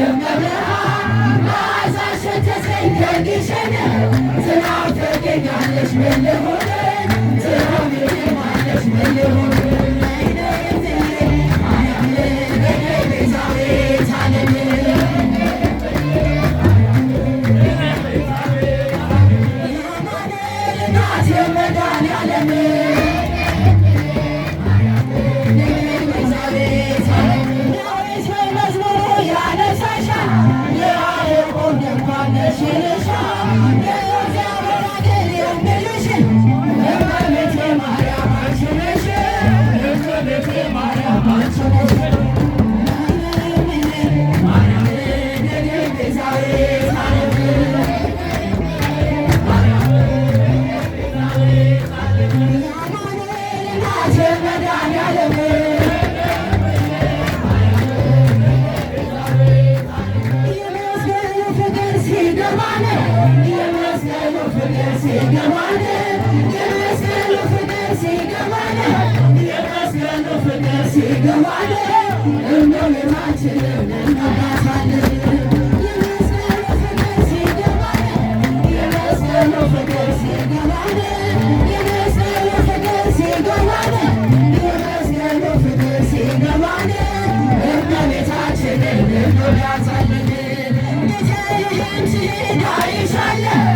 እመብርሃን መዓዛሽ ሸተተኝ ከግሸን ትናፍቂኛለሽ ምን ልሁን ትናፍቂኛለሽ ምን ልሁን ነይ ነይ እትዬ ማርያም ነይ ነይ ቤዛዊተ ዓለም። የአማኑኤል እናት የመድኃኔዓለም ነይ ነይ ቤዛዊተ ዓለም። ዳዊት ወይ መዝሙሩ ያነሳሻል የያዕቆብ ድንኳን ነሽ ይልሻል የእግዚአብሔር አገር የሚልሽ እመቤቴ ማርያም አንቺ ነሽ እመቤቴ ማርያም አንቺ ነሽ። ማርያም ነይ ነይ ቤዛዊተ ዓለም። የአማኑኤል እናት የመድኃኔዓለም የመስቀሉ ፍቅር ሲገባን የመስቀሉ ፍቅር ሲገባን የመስቀሉ ፍቅር ሲገባን የመስቀሉ ፍቅር ሲገባን እመቤታችንን እንወዳታለን። የመስቀሉ ፍቅር ሲገባን የመስቀሉ ፍቅር ሲገባን የመስቀሉ ፍቅር ሲገባን የመስቀሉ ፍቅር ሲገባን እመቤታችንን እንወዳታለን። ቤተልሔም ስሄድ አይሻለሁ።